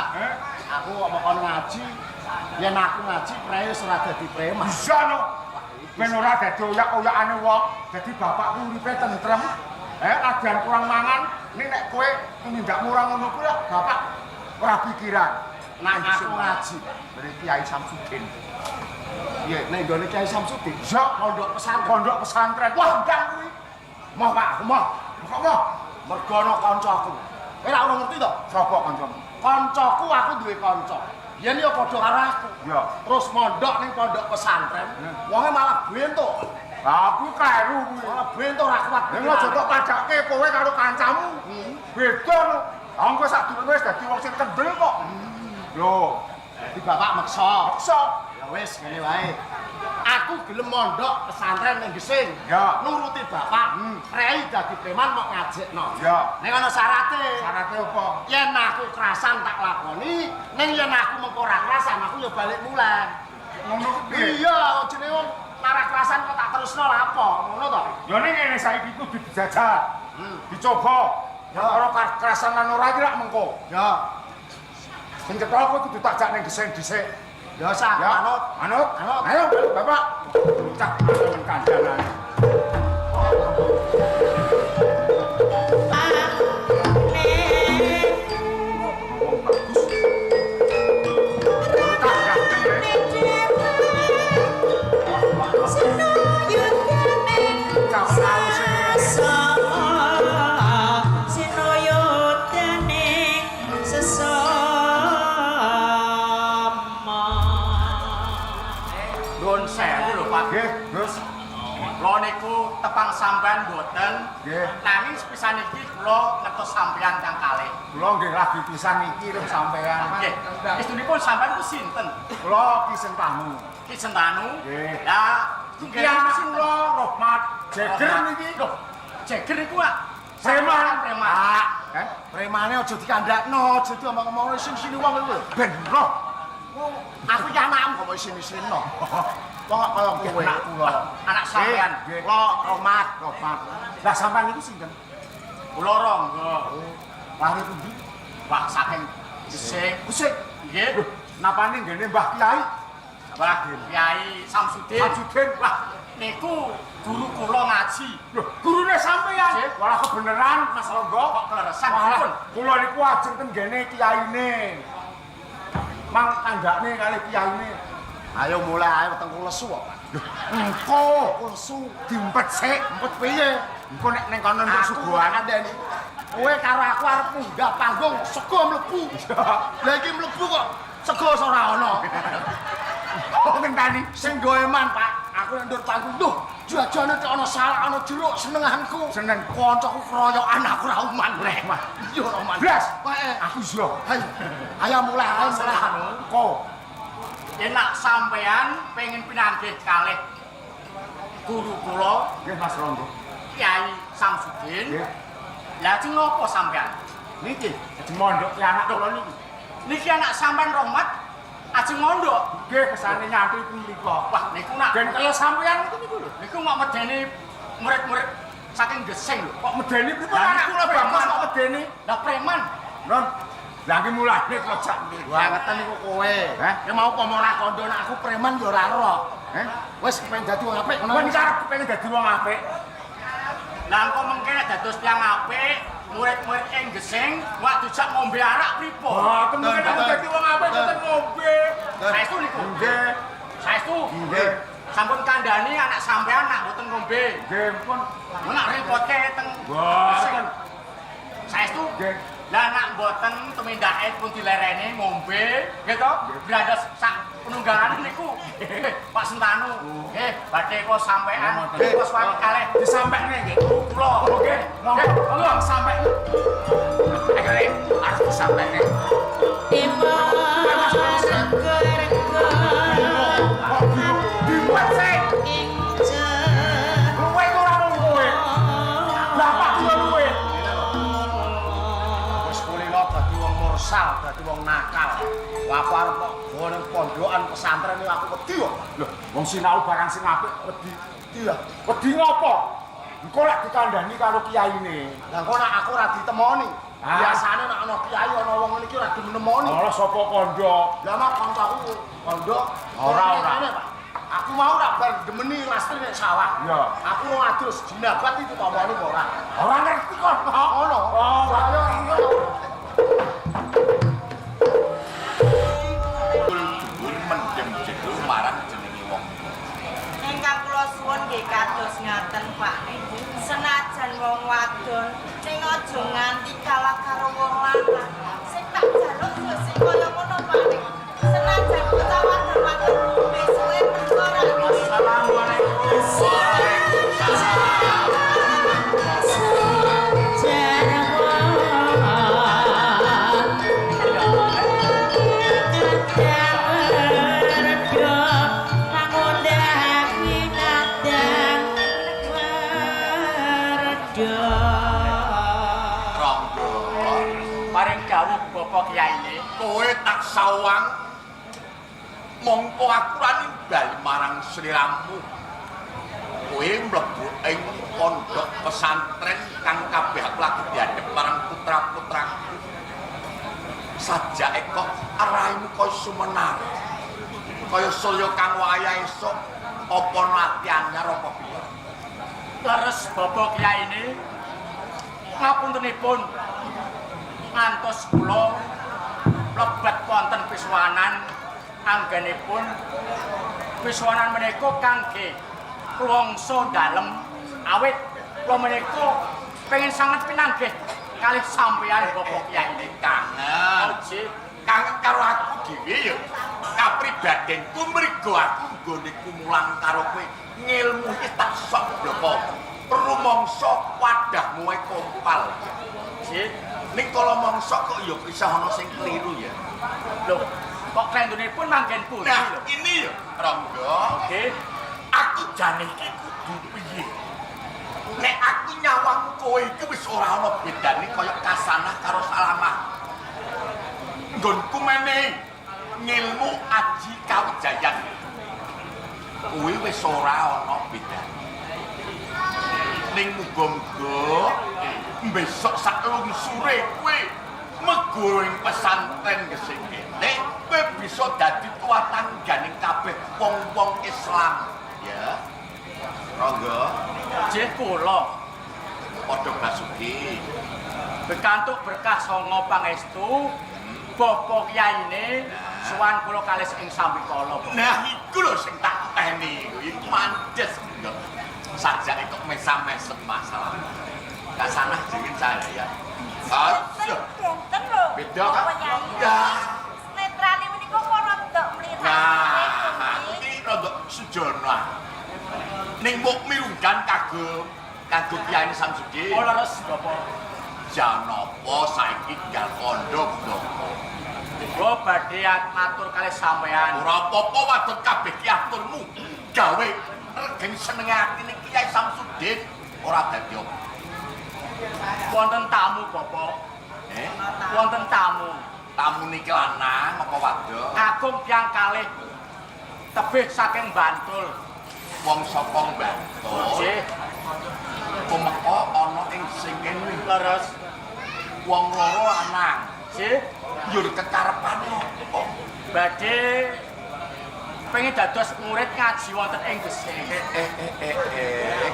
Pak. Aku kok mau kon ngaji. Yen aku ngaji prei wis ora dadi preman. Bisa no. Ben ora dadi oyak-oyakane wong, dadi bapakku uripe tentrem. Ladian kurang mangan, ini nek kowe tumindakmu ora ngono kuwi lak bapak ora pikiran. Nek aku ngaji, Pak. Dari Kiai Samsudin. Piye nek nggone Kiai Samsudin? Iya, pondok pesantren. Pondok pesantren. Wah, ndang kuwi. Moh, Pak, aku moh. Kok moh? Mergo ana kancaku. Kowe ora ono ngerti to? Sapa kancamu? Kancaku, aku duwe kanca. Yen ya padha karo aku. Iya. Terus mondok ning pondok pesantren, wonge malah bentuk. Lah aku kleru kuwi. Malah bentuk ora kuat. Ning aja tok padake kowe karo kancamu. Beda lho. Lah engko sadurunge wis dadi wong sing kendel kok. Lho, Dadi bapak meksa. Meksa. Ya wis ngene wae. Aku gelem mondok pesantren ning Gesing. Ya. Nuruti bapak. Prei dadi preman mok ngajekno. Ya. Ning ana syarate. Syarate apa? Yen aku kerasan tak lakoni, ning yen aku mengko ora kerasan aku ya balik mulai. Ngono ku piye? Iya, jenenge wong ora kerasan kok tak terusno lha apa? Ngono to? Ya ning ngene saiki kudu dijajal. Dicoba. Ya ora kerasan lan ora iki lak mengko. Ya. Sing cetha kowe kudu tak jak ning Gesing dhisik. Ya sah, Ya, manut. Manut. Manut. Ayo, Bapak. Cak temen kandhanane. Wong bagus. Tak ganteng le. Cak halus e. Nuwun sewu lho, Pak. Nggih, Gus. Kula niku tepang sampean mboten. Nggih. Nanging sepisan iki kula ngertos sampean kang kalih. Kula nggih lagi pisan iki lho sampean. Nggih. Estunipun sampean ku sinten? Kula Ki Sentanu. Ki Sentanu. Nggih. Lah, Iki anak kula Rohmat Jeger niki. Lho, Jeger niku Pak. Preman. Preman. Pak, Eh, premane aja dikandakno, aja diomong-omong isin-isini wong iku lho. ben roh. Aku iki anakmu kok isin-isinno. Wong kok kaya kowe. Anak kula. Anak sampean. Nggih. Kula Rohmat. Rohmat. Lah sampean niku sinten? Kula Rangga. Lahir pundi? Wah, saking Gesing. Gesing. Nggih. Lho, napane nggene Mbah Kiai? Mbah Kiai Samsudin. Samsudin. Wah, niku guru kula ngaji. Lho, gurune sampean. Nggih. Walah kebeneran Mas Rangga. Kok kleresan Walah, pripun? kula niku ajeng ten nggene kiyaine. Mang kandhane kali kiyaine. Ayo mulai ae wetengku lesu kok, Pak. Lho, engko Aku lesu. diempet sik. Empet piye? Engko nek ning kono entuk Aku suguhan. kandhani. Kowe karo aku arep munggah panggung sego mlebu. Lah iki mlebu kok sego ora ana. Oh, ngenteni. Sing gawe eman, Pak. Aku nek ndur panggung, duh, jajane tek ana salak ana jeruk senenganku. Seneng. Kancaku keroyokan aku ora uman rek. Iya ora uman. Blas. Wae. Aku iya. Ayo. Ayo mulai, ayo mulai. Engko. Yen nak sampean pengen pinanggih kalih guru kula Nggih Mas Rangga. Kiai Samsudin. Nggih. Lah ajeng napa sampean? Niki. Ajeng mondok ki anak kula niki. Niki anak sampean Rohmat ajeng mondok. Nggih kesane nyantri mriku. Wah, niku nak Ben kaya sampean niku niku lho. niku mok medeni murid-murid saking Gesing lho. Kok medeni pripun Lah, anak niku kula bagus preman. kok medeni? Lah preman. Non. Lah iki mulane kula jak mriku. Wah, ngeten niku kowe. Heh? Ya mau apa ora kandha nek aku preman ya ora roh. Eh? Wis pengen dadi wong apik ngono. Kowe niki arep pengen dadi wong apik. Lah engko mengke nek dados tiyang apik, murid-murid ing Gesing wak dijak ngombe arak pripun? Wah, kemungkinan aku dadi wong apik mboten ngombe. Saestu niku. Nggih. Saestu. Nggih. Sampun kandhani anak sampean nak mboten ngombe. Nggih, pun. Mun nak repotke teng Mboten. Saestu. Nggih. Lah nak mboten tumindake pun dilereni ngombe, nggih to? Brandas sak penunggalane niku. Pak Sentanu. Nggih, badhe kula sampean. Nggih. Kula suwani kalih Disampekne nggih. kula. Oke, monggo. Monggo sampe. Ayo le, arep disampekne. Kok dibuat sik. Luwe iku ora mung kowe. Bapak yo luwe. Wis kulino dadi wong mursal, dadi wong nakal. Wah, aku arep kok gawa ning pondokan pesantren iki aku wedi kok. Lho, wong sinau barang sing apik wedi. Wedi ya. Wedi ngopo? Engko lek dikandani karo kiyaine. Lah engko nek aku ora ditemoni. Ah. Biasane nek ana kiai ana wong ngene iki ora gelem nemoni. Ora sapa kandha? Lah mak kancaku kandha. Ora, ora. Ngene, Pak. Aku mau ora bar demeni lastri nek sawah. Iya. Aku wong adus jinabat iki ditamoni apa ora? Ora ngerti kok. Ngono. Oh, ayo ngono. Dhuwur mendem jero marang jenenge wong. Ingkang kula suwun nggih kados ngaten Pak. Senajan wong wadon ning aja nganti kalah karo wong lanang. Sing tak jaluk ya sing kaya ngono Pak. Senajan bocah wadon-wadon besuke perkara Assalamualaikum. Rangga, Paring dawuh Bapak Kiyaine, kowe tak sawang mongko aku ora nimbal marang sliramu. Kowe mlebu ing pondok pesantren kang kabeh aku lagi diadhep marang putra-putraku. Sajake kok raimu kaya sumenar. Kaya surya kang wayah esuk, apa ati anyar apa piye? Leres Bapak Kiyaine, ngapuntenipun ngantos kula mlebet wonten piswanan anggenipun piswanan menika kangge klongso dalem awit kula menika pengen sanget pinanggih kalih sampeyan Bapak Kiyaine. Kangen. Oje Kangen karo aku dhewe ya. Kapribadenku mrigo aku nggone kumulang karo kowe. Ngilmu iki tak sok bloko. Rumangsa wadahmu wae kompal. Nggih. Ning kala mangsa kok ya isih ana sing keliru ya. Lho, kok klendunipun manggen pundi Nah, lho? ini ya, Rangga. Nggih. Aku jane iki kudu piye? Nek aku nyawang kowe iki wis ora ana bedane kaya kasanah karo salamah. Nggonku meneh ngilmu aji kawijayan. Kuwi wis ora ana bedane. Ning muga-muga besok sak lungsure kowe mego ing pesantren Gesing kene, kowe bisa dadi tuwa tangganing kabeh wong-wong Islam. Ya. Rangga, Nggih kula padha Basuki. bekantuk berkah sanga pangestu Bapak Kiyaine sowan kula kalih ing sambikala. Bapak. Nah, iku lho sing tak teni kuwi mandes lho. Sajake kok mesam-mesem masalah. Kasanah jeneng saya. Aja. Benten lho. Beda kan? Bapak Yai. Ya. Netrane menika kok rada mlirah. Nah, aku iki rada sujono. Ning muk mirunggan kagum kanggo Kiai Samsudin. Oh leres Bapak. Janapa saiki gal kandha bloko. Kula badhe matur kalih sampeyan. Ora apa-apa wadon kabeh ki aturmu. Gawe regeng senenge atine Kiai Samsudin ora dadi apa. Wonten tamu Bapak. Eh, Wonten tamu. tamu niki lanang apa wadon? Kakung tiyang kalih tebih saking Bantul. Wong saka Bantul. Nggih, Tumeka ana ing sing kene. leres. Wong loro lanang. Nggih, Yur kekarepane apa? badhe pengen dados murid ngaji wonten ing Gesing.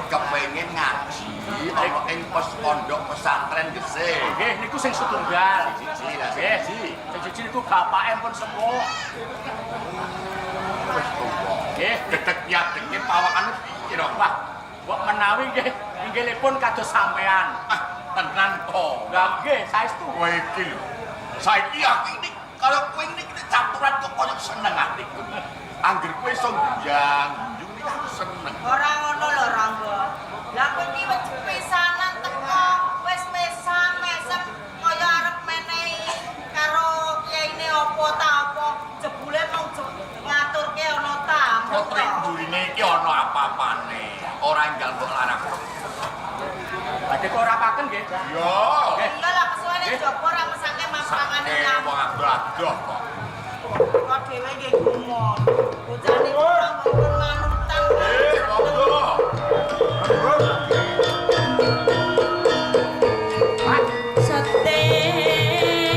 Kepengin ngaji ana ing pos pondok pesantren Gesing. Nggih, niku sing setunggal. Siji lah, Nggih, siji. sing siji niku bapake pun sepuh. Wis tuwa. Nggih, Dedek yadeke pawakane piye to? wah, mbok menawi nggih inggilipun kados sampean. Ah, tenan to. Lah nggih, saestu. Kowe iki lho. Saiki aku ini kalau kowe ini kita campuran kok koyo seneng atiku. Angger kowe iso guyang, guyu iki aku seneng. Ora ngono lho Rangga. Lah kowe iki wis pisanan teko, wis mesam-mesem kaya arep menehi karo kiyaine apa ta apa, jebule mung ngaturke ana tamu. Putri mburine iki ana apa-apane. Ora enggal mbok larang. Badhe kok ora paken nggih. Yo. Nggih. Iya lah kesuwene Nggih. jaba ora mesake mapangane Sakne nyamuk. wong adoh-adoh kok. Kok dhewe nggih gumun. Bocah niku ora mungkin manutan. Eh, monggo. Setir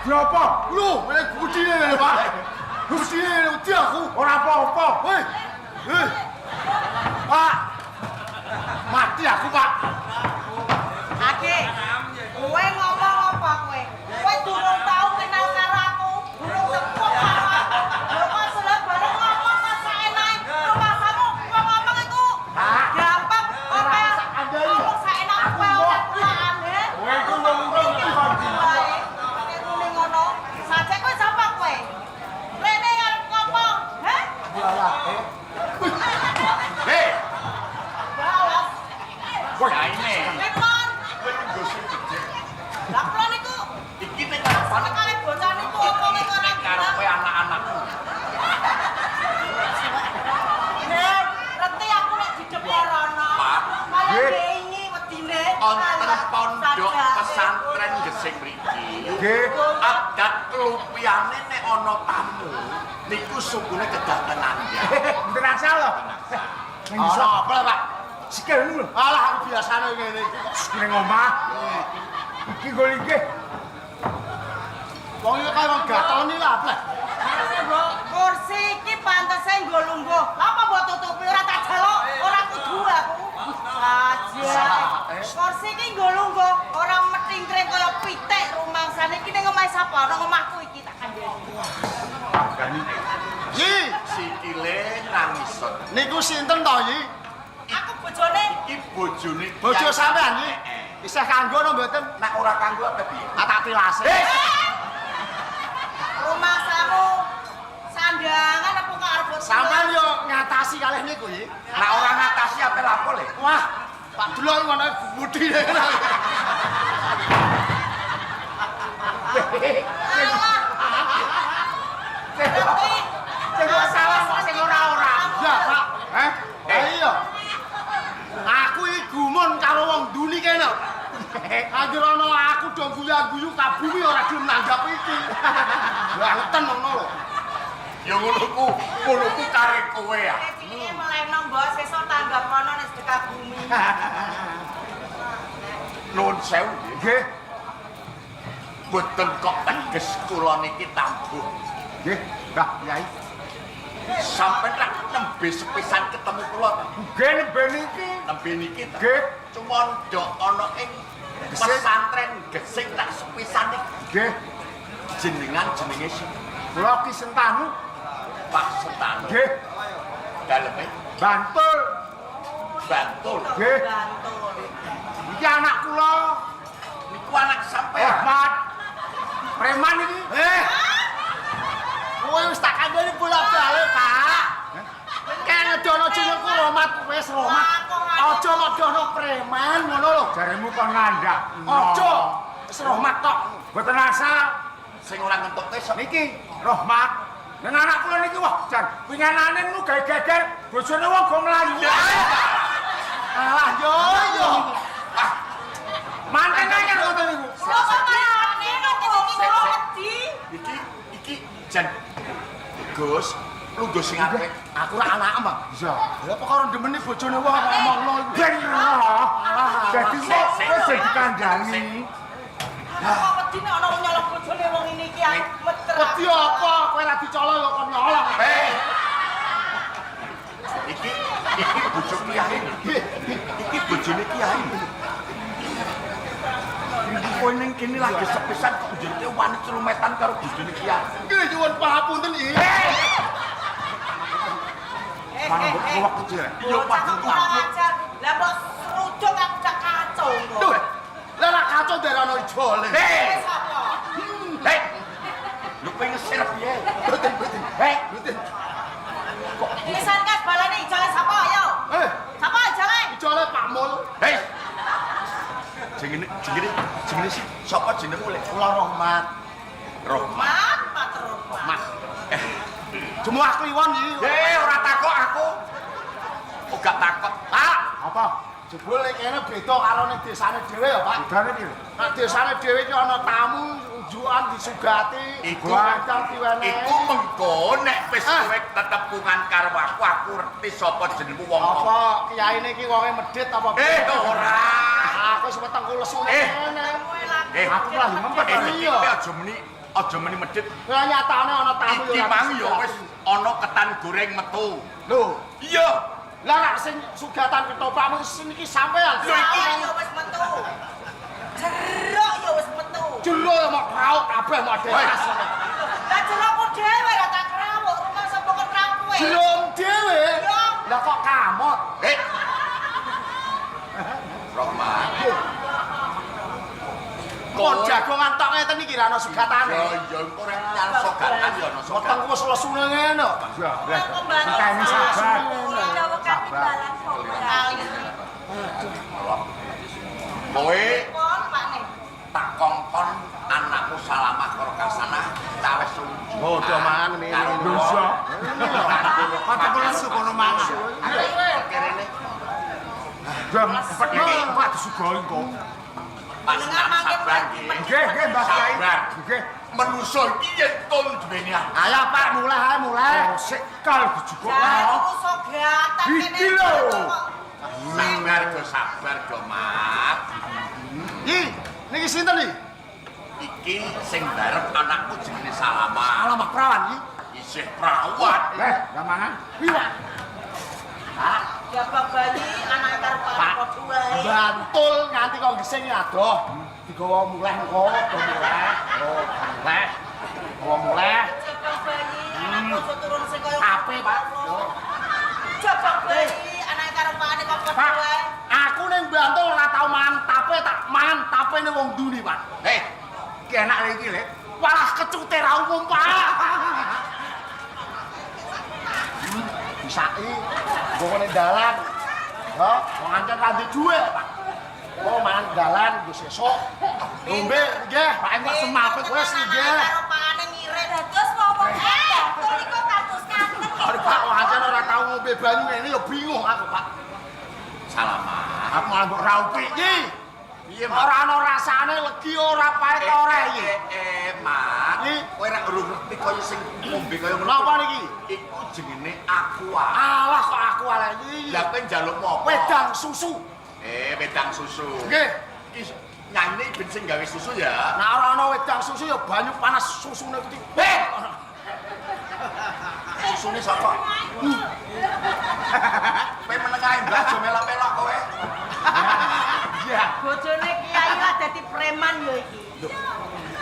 Wedi apa? Lho, ngene gudine ngene, Pak. Gudine wedi aku. Ora apa-apa. Woi. Hei. Pak. Mati aku, Pak. Ake, kowe ngomong apa kowe? Kowe durung tau kenal karo aku, durung tepuk karo aku. Lho kok seleb bareng ngomong kok saenake. Rumasamu wong ngomong iku gampang apa ngomong saenak kowe ora kulaan he. Kowe iku wong-wong wae. Nek muni ngono, sajak kowe sapa kowe? Rene arep ngomong, he? Walah, eh. Hei, Balas. yaine. Lemon. Kowe nggo sing becik. Lah kula niku Iki ning karepane kare bocah niku omonge kok ora karepe anak-anakku. Nek, ngerti aku nek dideporono. Pak. Kaya Nggih. wingi wedine. Wonten pondok pesantren Gesing mriki. Nggih. Adat kelupiyane nek ana tamu niku sukune kedah tenangnya. Mboten asal lho. Ning Ana iso apa, Pak? sikil niku lho. Alah, aku biasane ngene iki kok. Ning omah. Iki nggo linggih. Wong iki kaya wong gatel ni lah, Plek. Kursi iki pantese nggo lungguh. Lah apa mbok tutupi ora tak jaluk, ora kudu aku. Sajak. Kursi iki nggo lungguh, ora metingkring kaya pitik rumangsane iki ning omahe sapa? Nang omahku iki tak kandhani. Yi, Sikile nang ngisor. niku sinten to, Yi? Aku bojone Iki bojone Bojo sampean, Yi? Isih kanggo no mboten? Nek ora kanggo apa piye? Ah, tak tilase. rumangsamu sandangan apa kok arep mbok Sampean yo ngatasi kalih niku, Yi. Nek ora ngatasi ape lapo le? Wah, Pak Dulok ngono gudine. Alah. Ngerti? Sing salah kok sing ora-ora. Ya, Pak. Heh? Iya. Aku iki gumun karo wong nduni kene. Anggere ana aku do guyu-guyu kabumi ora gelem nanggap iki. Banten ngono lho. Ya ngono ku, ngono ku kare kowe ya. Nek cilike melehno mbok sesuk tanggap kono nek sedekah bumi. Nuwun sewu nggih. Nggih. Mboten kok teges kula niki tambuh. Nggih, Mbah Yai. Sampeyan rak nembe sepisan ketemu kula ta? Nggih nembe niki. Nembe niki ta. Nggih. Cumandha ana ing Gesing. pesantren Gesing tak sepisan iki. Nggih. Jenengan jenenge sinten? Kula Ki Sentanu. Pak Sentanu. Nggih. Daleme Bantul. Bantul. Nggih. Bantul. Iki anak kula Niku anak sampean. Ahmad. Preman iki. Eh. Kowe wis tak kandhani bolak-balik, Pak. Kene dono jenengku Romat, wis Romat. Aja medono preman ngono lho. Jaremu kon ngandhak. Aja. Wis Romat tok. Mboten asal. Sing ora ngentukke sok Niki Rohmat. Nang anak kula niki wah jan winginane niku gawe geger bojone wong go mlayu. Alah yo yo. Manten anyar ngoten niku. Kula kok marani niki kula wedi. iki iki jan Gus, lungguh sing apik. Aku ora anak, Bang. Iya. Lah perkara ndemeni bojone wong kok ngomongno iku. Ben roh. Dadi kok wis dikandani. Aku kok wedi nek ana wong nyolong bojone wong ini iki aku meter. Wedi apa? Kowe ra dicolong kok kon nyolong. Hei. Iki iki bojo kiai. Iki bojone kiai. Iki kowe ning kene lagi sepisan kok njurute wani celumetan karo bojone kiai. Nggih nyuwun pangapunten iki. Mana mbok keluak kecil. Iya, Bocah Pak. kok kurang ajar. Lah mbok seruduk aku gak kacau kok. Duh. Lah ra kacau darano ijole. Hei, Wis apa? hei. Lu kowe ngesir piye? Mboten, mboten. Hei, Mboten. Pisan kas balane ijole sapa ayo? Eh, Sapa ijole? ijole Pak Mul. hei. Jenenge jenenge jenenge si sapa jenengmu le? Kula Rohmat. Rohmat. Mat, matur Mas. Mas. Jemuah kliwon iki. Eh, ora takok aku. Oh, gak takok. Pak, Apa? jebul nek kene beda karo ning desane dhewe ya, Pak. Bedane piye? Nek desane dhewe iki ana tamu unjukan disugati, Iku- wedang diwenehi. Iku mengko nek wis Ah. kowe tetepungan karo aku, aku ngerti sapa jenengmu wong apa. Apa kiyaine iki wonge medhit apa? Eh, ora. Aku wis wetengku lesu Eh. ngene. Kowe lak Aku lah yo ngempet. Iki aja muni medhit. Lah nyatane ana tamu Iki mang ya wis ana ketan goreng metu. Lho, Iya. lah rak sing sugatan ketoprakmu sing iki sampean. Lho, iki- Salah ya wis metu. Jeruk ya wis metu. Jero ya mok krauk kabeh mok deras. Lah jerukku dhewe ra tak krawuk, rumah sapa kon krawuk kowe. Jero dhewe. Iya. Lah kok kamot? Rohmat. Kok jagongan tok ngeten iki ra ana sugatane. Ya ya engko rek nyal sogatan ya ana Weteng sogatan. wis lesune ngene kok. Ya, kita ini sabar. Sabar. Kowe Pon Pak ne. tak kongkon anakku Salamah karo Kasanah cawes suju. Oh, do mangan ngene. Lho iya. Kok lesu kono mangan. Kerene Ya empet iki empat disuguhi kok. Pak Senam sabar nggih. Nggih, nggih Mbah Kiai. Sabar. Nggih. Menusa iki yen tol duweni aku. Ayo Pak, mulai ae mulai. Oh, sik kal dijukuk. Lah iku sogatan kene. Iki lho. Sabar do sabar do Mat. Iki niki sinten iki? Iki sing barep anakku jenenge Salamah. Alamak prawan iki. Isih prawan. Eh, lah mangan. Wiwak. Ya Pak bayi anake karo Pak. padha wae. Bantul nganti kok gesing adoh. Digawa muleh engko, do muleh. Oh, muleh. Gawa muleh. Jabang bayi anakku aja turun sing kaya Ape, Pak. Jabang bayi anake karo pakane kok padha Pak, wae. aku ning Bantul ora tau mangan tape, tak mangan tapene wong Duni, Pak. Hei, Iki enak iki, Lek. Walah kecute ra umum, Pak. Bisaki nggo ning dalan. Yo, wong ancen ra ndek dhuwit, Pak. Oh, mangan dalan nggo sesuk. Ngombe nggih, Pak kok semaput wis nggih. Karo pakane ngirit. Dados wong-wong Bantul iku kados ngaten. Pak, wong ancen ora tau ngombe banyu ngene ya bingung aku, Pak. Salamah. Aku malah mbok raupi. Iki Piye, Mat? ora ana rasane legi ora pahit ora iki. Mat. Iki. Kowe ora ngerti kaya sing ngombe kaya ngono. Napa niki? Iku jenenge aqua. Alah kok aku alah iki. Lah kowe njalukmu apa? Wedang susu. Wedang susu. Nggih. Iki nyanyine ben sing gawe susu ya. Nah ora ana wedang susu ya banyu panas susune kuti. Susune sapa? Kowe meneng ae, Mbah, aja melok-melok kowe. Iya. Bojone kiai lah dadi preman ya iki.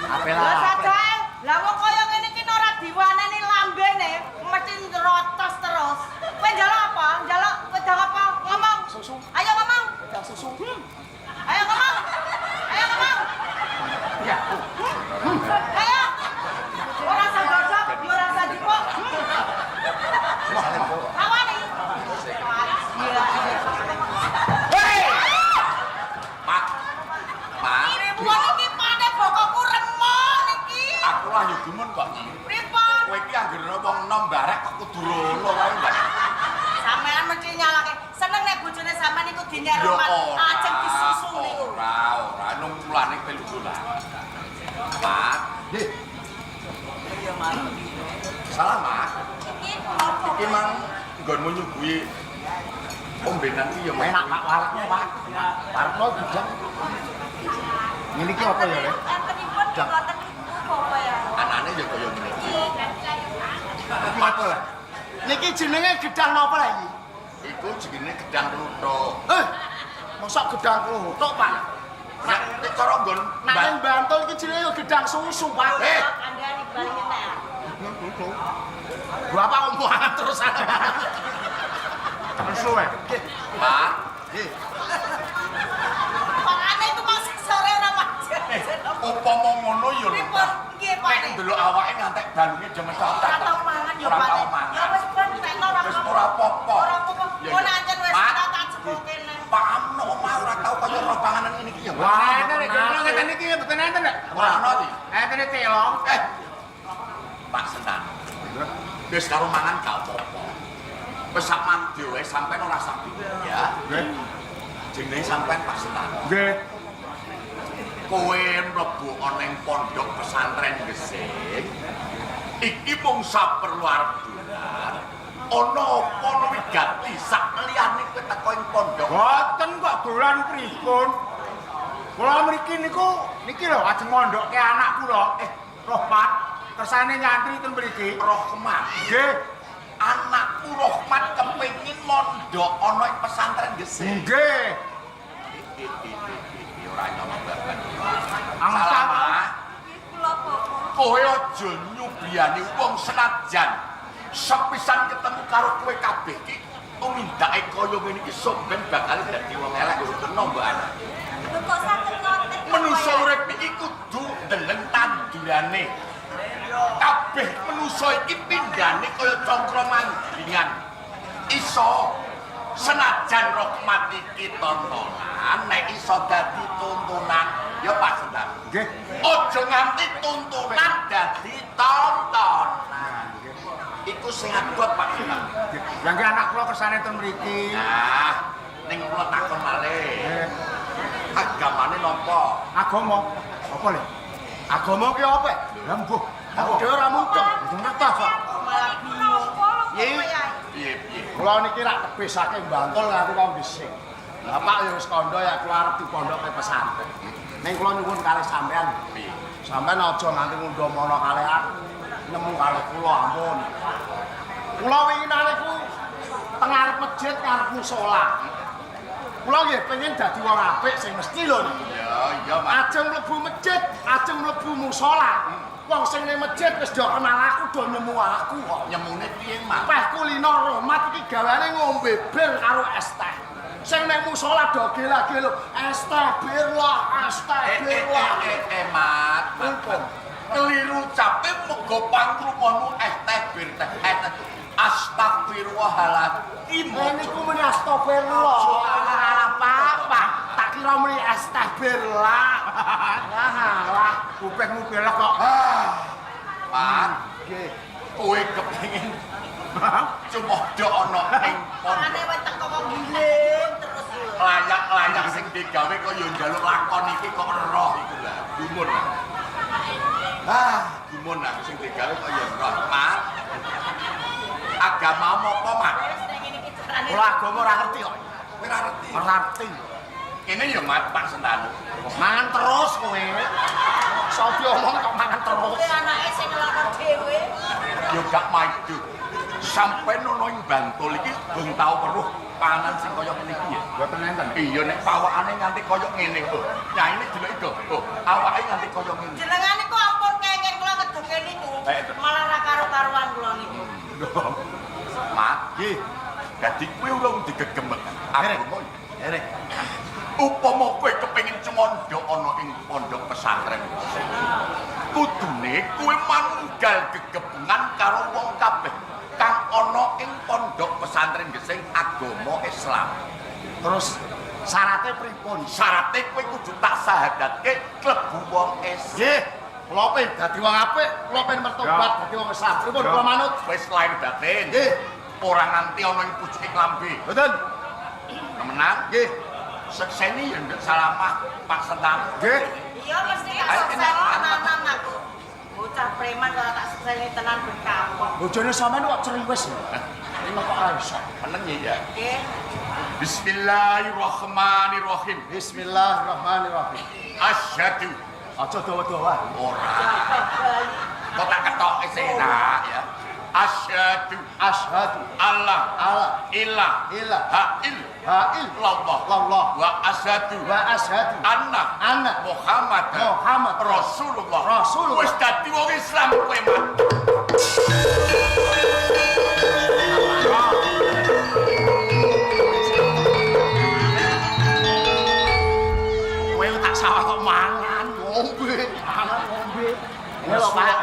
Ape Lah sajae, lah wong kaya ngene iki ora diwaneni lambene, mesti rotos terus. Kowe njaluk apa? Njaluk wedang apa? Ngomong. Susu. Ayo ngomong. Wedang susu. Ayo ngomong. Ayo ngomong. Ya. Ayo. Ora usah godhog, ya ora usah dipuk. Awani. Iya. Hei! Mat. Mat, Pripun iki pane bokongku remuk niki? aku lah yo gumun kok. Pripun? Kowe iki anggere wong enom barek kok kudu rono wae, Mbak. Sampean mesti nyalake. Seneng nek bojone sampean iku dinyer Ya rumah ora. ajeng disusu niku. Ora, ora nung mulane kowe lucu lah. Mat, Nggih. Iya, Mas. Salamah. Iki apa? Iki mang nggonmu nyuguhi ombenan iki ya Enak Pak warekno, Pak. Warekno gudang. Ngene iki apa ya, Le? Entenipun wonten ibu apa ya? Anane ya kaya ngene iki. Iki apa lah? Niki jenenge gedang napa lah iki? Iku jenenge gedang kluthuk. Mosok gedang kluthuk, Pak. Nek nek cara nggon Nek ning Bantul iki jenenge ya gedang susu, Pak. Kandhani bali ngene. Bapak omongan terus ana. Lesu e. Pak, Nggih. Pakane iku masih sore ora macet. upama ngono ya lho. Pripun nggih, Pak? Nek ndelok awake ngantek balunge do mencotot. Ora tau mangan ya, Ora Pak. tau mangan. Ya wis ben tekno ora Wis ora apa-apa. Ora apa-apa. Ya, Kok ya. ancen wis Pak. tak jemuke neh. Pak Amno omah ora tau kaya roh panganan ngene iki ya. Pak. Wah, enten nek kula ngeten iki mboten enten nek. Ora ono iki. Enten telo. Pak Sentan. Wis karo mangan gak apa-apa. Wis sak madya wae sampean ora usah bingung ya. Nggih. Jenenge sampean Pak Sentan. Nggih. Kowe mlebu ana ing pondok pesantren Gesing. Iki mung saperlu arep dolan. Ana apa wigati sak liyane kowe teko ing pondok? Boten kok dolan pripun? Kula mriki niku niki lho ajeng mondokke anak kula. Rohmat kersane nyantri ten mriki. Rohmat. Nggih. Anakku Rohmat kepengin mondok ana ing pesantren Gesing. Nggih. Ora nyono bapak. Angsal. Salamah. Nggih kula Bapak. Kowe aja nyubriyani wong senajan sepisan ketemu karo kowe kabeh iki tumindake kaya ngene iki sok ben bakal dadi wong elek kena mbok anak. Lho kok saged ngoten? Manusa urip iki kudu ndeleng tandurane. Kabeh manusa iki pindhane kaya congkro mangringan. Iso senajan Rohmat iki tontonan nek iso dadi tontonan ya Pak Sendan. Nggih. Aja nganti tuntunan dadi tontonan. Iku sing abot Pak Sendan. Nggih. Lah nggih anak kula kersane ten mriki. Nah, ning kula takon malih. Agamane napa? Agama. Apa le? Agama ki apa? Lah mbuh. Aku dhewe ora mudeng. Ngertos kok. Malah bingung. Piye? Piye piye? Kula niki rak tebih saking Bantul nganti kok Gesing. Bapak ya wis kandha ya kula arep dipondokke pesantren. Ning kula nyuwun kalih sampean. Piye? Sampean aja nganti ngundha mono kalih aku. Nemu kalih kula ampun. Kula winginane ku teng ngarep masjid ngarep musala. Kula nggih pengen dadi wong apik sing mesti lho niki. Ya, iya Mas. Ajeng mlebu masjid, ajeng mlebu musala. Wong sing ning masjid wis do kenal aku, do nemu aku kok. Nyemune piye, Mas? Peh kulino Rohmat iki gaweane ngombe bir karo es teh. Sing ning musala do gela-gelo, es teh bir lah, es teh bir lah. Mat, Pripun? Keliru cape muga pangkrumonu es teh bir teh. Es teh. Astagfirullahaladzim. Niku muni astagfirullah. Ora apa-apa. Tak kira muni astagfirullah. Lah, lah. Kupingmu belok kok. Pak, Nggih. kowe kepengin cumodho ana ing pondok. Mangane wis teko kok giling terus lho. Layak-layak sing digawe kaya njaluk lakon iki kok roh iku lah. Gumun. Ah, gumun aku sing digawe kaya roh, Mat. Agamamu apa, Mat? Wis ning ngene iki carane. Kula agama ora ngerti kok. Kowe ora ngerti. Ora ngerti. Kene ya Mat, Pak Sentanu. Mangan terus kowe. Iso diomong kok mangan terus. Kowe anake sing ngelono dhewe. Ya gak maido. Sampe nono ing Bantul iki bung tau weruh panganan sing kaya ngene iki ya. Mboten enten. Iya nek pawakane nganti kaya ngene lho. Nyaine deloki go. Oh, awake nganti kaya ngene. Jenengan niku ampun kenging kula ngedoke niku. Malah ra karo-karuan kula niku. Mat, Nggih. dadi kowe urung digegemek agama. Derek. Upama kowe kepengin cemondho ana ing pondok pesantren, kudune kowe manunggal gegebungan karo wong kabeh kang ana ing pondok pesantren Gesing agama Islam. Terus syaratnya pripun? Syarate kowe kudu tak sahadatke klebu wong Islam. Nggih. Kula pengen dadi wong apik, kula pengen mertobat dadi wong Islam. Pripun kula manut? Wis lahir batin. Nggih. Ora nganti ana ing pucuke klambi. Mboten. Temenan? Nggih. Sekseni ya ndek salamah Pak Sentanu. Nggih. Iya mesti tak sukseni tenanan aku. Bocah preman kok tak sukseni tenan berkapok. Bojone sampean kok ceriwis ya. Ini kok ora iso. Meneng ya. Nggih. Bismillahirrahmanirrahim. Bismillahirrahmanirrahim. Asyhadu Aja dawa-dawa. ora. Bali. Kok tak ketok isih enak ya. Asyhadu Asyhadu alla alla ilaha ilaha illallah illallah wa asyhadu wa asyhadu anna anna Muhammad Muhammad Rasulullah. Rasulullah. Wis dadi wong Islam kowe, Mat. Kowe tak sawah kok mangan ngombe, mangan ngombe. Ini lho Pak.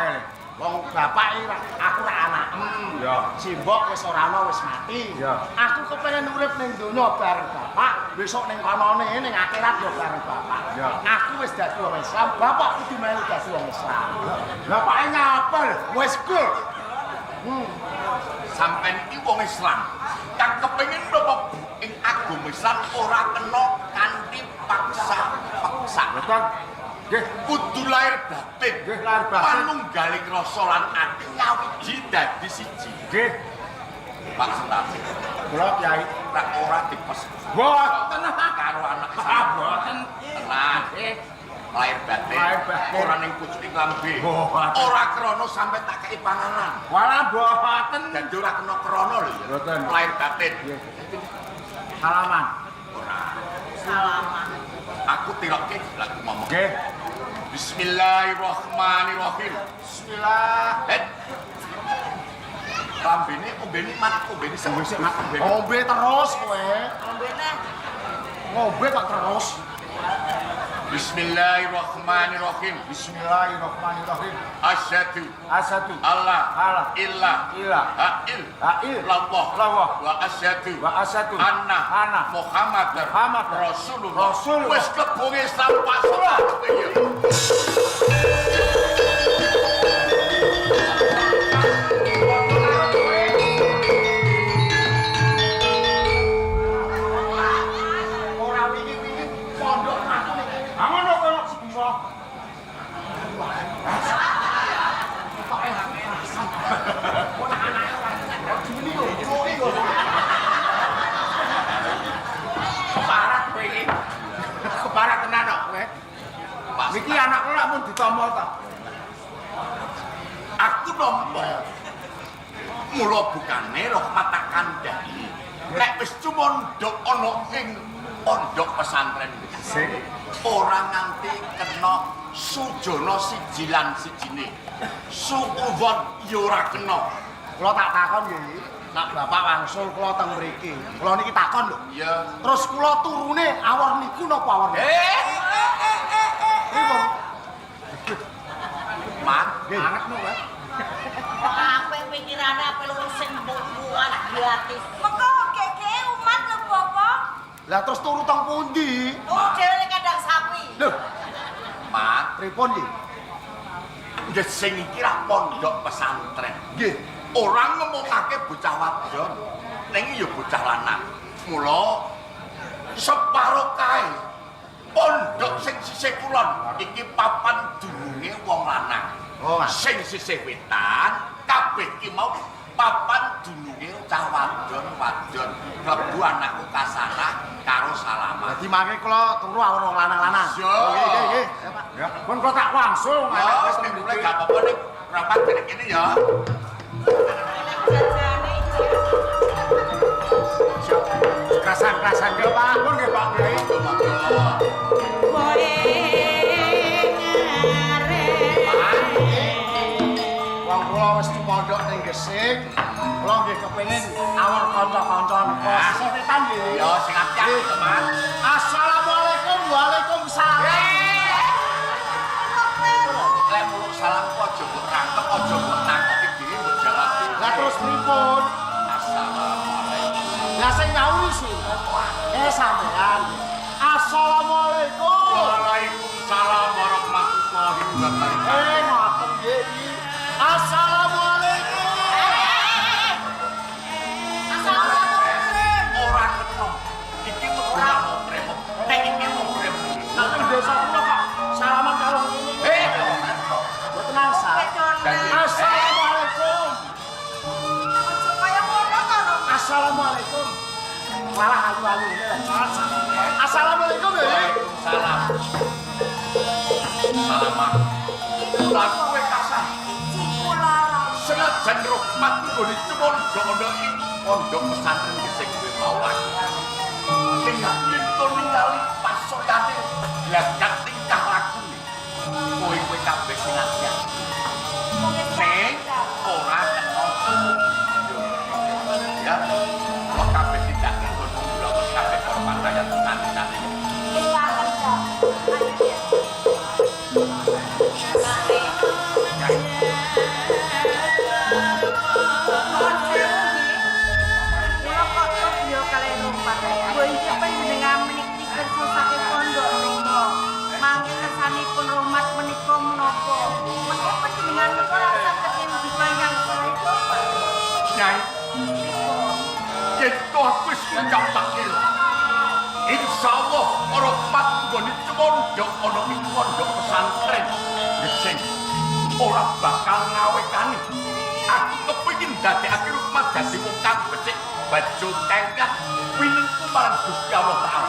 Wong bapak iki aku ra anakem. Ya. Simbok wis ora ana wis mati. Ya. Aku kepengin urip ning donya bareng bapak, besok ning konone ning akhirat ya bareng bapak. Ya. Aku wis dadi wong Islam, bapak kudu melu dadi wong Islam. Lah pake nyapa lho? Wis gol. Sampeyan iki wong Islam kang kepengin mlebu ing agama Islam ora kena kanthi paksa-paksa. Mboten. Nggih. Kudu lahir batin. Nggih, lahir batin. Manunggaling rasa lan ati nyawiji dadi siji. Nggih. Pak Sentanu. Kula Kyai. tak ora dipes. Mboten. Karo anak Mboten. Tenan. Lahir batin. Lahir batin. Ora ning pucuke klambi. Mboten. Ora krana sampe tak kei panganan. Walah mboten. Dadi ora kena krana lho ya. Mboten. Lahir batin. Nggih. Salaman. Ora. Salaman. Aku tirokke lagu ngomong. Nggih. Bismillahirrahmanirrahim. Bismillah. Het. Lambene ombene mat, ombene sik. Ombe sik, Mat. Ombene. Ngombe terus kowe. Ombene. Ngombe kok terus. Bismillahirrahmanirrahim. Bismillahirrahmanirrahim. Asyhadu Asyhadu alla Allah illa ila ha il ha il lallah lallah wa asyhadu wa asyhadu anna anna Muhammadar Muhammadar Rasulullah. Rasulullah. Wis klebu Islam Pak Salat. Ora wingi-wingi pondok aku ning kene. Ha ngono kowe kok sebisa. Ketoke aku kerasan. Kok nek anake ora kok dimeni yo cuki yo. Keparat kowe iki. Keparat tenan kok kowe. Pak Niki anakku lak mun ditampa ta. Aku nampa. Mula bukane Rahmat tak kandhani. Nek wis cumondhok ana ing pondok pesantren Sing ora nganti kena sujana siji lan sijine. Suudzon ya ora kena. Kula tak takon nggih. Nak bapak wangsul kula teng mriki. Kula niki takon lho. Iya. Terus kula turune awor niku napa awor niku? Pripun? Mat, Nggih. angetmu kowe. Kok apik pikirane apik luwih sing mbukan gratis. Mengko gege umat lho Bapak. Lah terus turu teng pundi? Turu dhewe ning kandang sapi. Lho, mat, pripun nggih? nggih sing iki ra pondok pesantren. Nggih. Ora ngemokake bocah wadon, ning ya bocah lanang. Mula separo kae pondok sing sisih kulon iki papan dununge wong lanang. Oh, Mas. Sing sisih wetan kabeh iki mau papan dununge cah wadon-wadon. Klebu anakku Kasanah karo Salamah. Dadi mangke kula turu awor wong lanang-lanang. Iya. Nggih, nggih, nggih. Ya, Pak. Ya, pun kok tak wangsul Ya, anak wis nek mulai gak apa-apa nek rapat kene kene ya. Nek jajane iki. Krasan-krasan ke Pak. Pun nggih Pak Kiai. Monggo. Kowe ngarep. Wong kula wis cumondhok ning Gesing. Kula nggih kepengin awor kanca-kanca nika. Sisih wetan nggih. Ya sing ati-ati to, Mas. Assalamualaikum, waalaikumsalam. Lek muluk salamku aja mbok rangkep, aja mbok takoki dhewe mbok jawab dhewe. Lah terus pripun? Assalamualaikum. Lah sing nyauri sih. Sampean. Assalamualaikum. Waalaikumsalam warahmatullahi wabarakatuh. Ngoten nggih iki. Assalamualaikum. Assalamualaikum. Ora kena. Iki ora premo. Nek iki wong premo. Lah teng desa kula kok salaman karo ngene. Mboten asal. Assalamualaikum. Aja kaya ngono to, Romo. Assalamualaikum. Malah ayu-ayu ngene lah. Assalamualaikum ya. Waalaikumsalam. Salamah. Lah kowe Kasah. Senajan Rahmat nggone cumondhok ana ing pondok pesantren Gesing kuwi mau aku. Ning yen to ningali pasoyane glagak tingkah lakune. Kowe-kowe kabeh sing ati-ati. Ning ora kena sumu. Ya, kula kabeh tidake nggon kula kabeh para pantayan santri. Nuwun sewu nggih. Kula kok tobiyo kalih Romat. Mbok iki panjenengan meniki kersa saking pondok menika. Mangke kersanipun Romat menika menapa? Mengke panjenengan menika ora saged ngendika ingkang sae Bapak. Nyai, Pripun? yen to aku wis ngucap takil. Insyaallah Rahmat nggone cemondhok ana ing pondok pesantren Gesing ora bakal ngawekani. Aku kepengin dadekake Rahmat dadi wong kang becik, bajo tengah, pinter. Gusti Allah Taala.